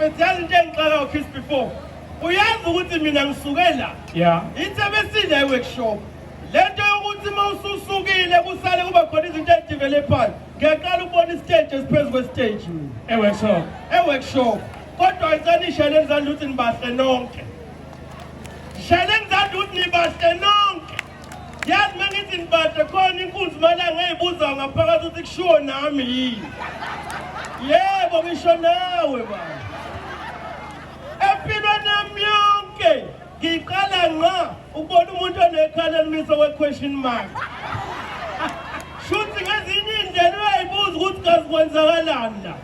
Bafethu, yazi into engixaka uKiss before. Uyazi ukuthi mina ngisuke la. Yeah. Ithe besile e-workshop. Lento yokuthi uma ususukile kusale kuba khona izinto ezidevelophayo. Ngiyaqala ukubona isiteji esiphezu kwesiteji mina. E-workshop. E-workshop. Kodwa ngicela nishayele izandla ukuthi nibahle nonke. Shayeleni izandla ukuthi nibahle nonke. Yazi uma ngithi nibahle khona inkunzi malanga eyibuza ngaphakathi ukuthi kushiwo nami yini. Yebo ngisho nawe baba. Empilweni yami yonke ngiqala ngqa ukubona umuntu onekhala elimise kwe-question mark. Shuthi ngezinye iy'ndlela uyayibuza ukuthi kazi kwenzakalani la.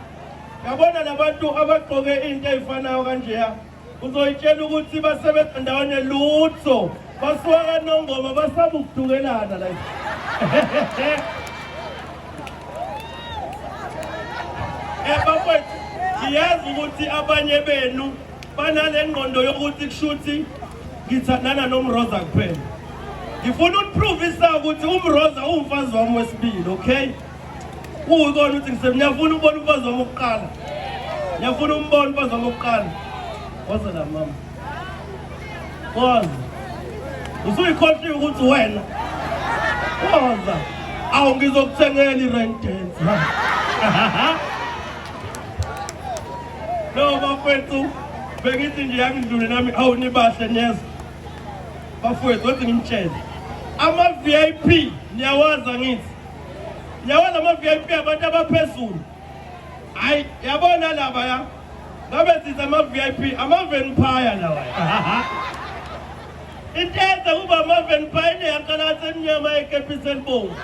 Yabona labantu abagqoke into ey'fanayo kanjeya. Uzoyitshela ukuthi basebenza ndawonye lutho. Basuka kaNongoma basaba ukudukelana la. Eh bafowethu, ngiyazi ukuthi abanye benu banale ngqondo yokuthi kushuthi ngithandana noMroza kuphela. Ngifuna ukuprovisa ukuthi uMroza uwumfazi wami wesibili, okay? Kuyikona ukuthi ngisem ngiyafuna ukubona umfazi wami wokuqala. Ngiyafuna umbona umfazi wami wokuqala. Woza la mama. Woza. Usuyikhohliwe ukuthi wena. Woza. Awu ngizokuthengela i-rent dance. No bafethu bengithi nje yangidlule nami awu nibahle niyezwa. Bafowethu wathi ngimtshele. Ama VIP niyawazi angithi. Yabona ama VIP abantu abaphezulu. Hayi yabona laba ya. Ngabe sithi ama VIP ama vampire lawa. Into enza kuba ama vampire neyankalatha emnyama ekepisi elibomvu.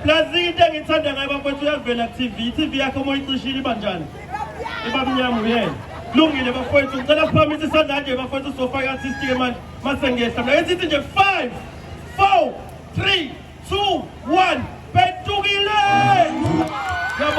Plus into engithanda ngayo bafowethu uyavela ku TV. I-TV yakho uma uyicishile iba njani? Iba mnyama uyena. Kulungile bafowethu ngicela siphamise isandla nje bafowethu sofaka artist ke manje mase ngiyehla. Mina ngithi nje 5 4 3.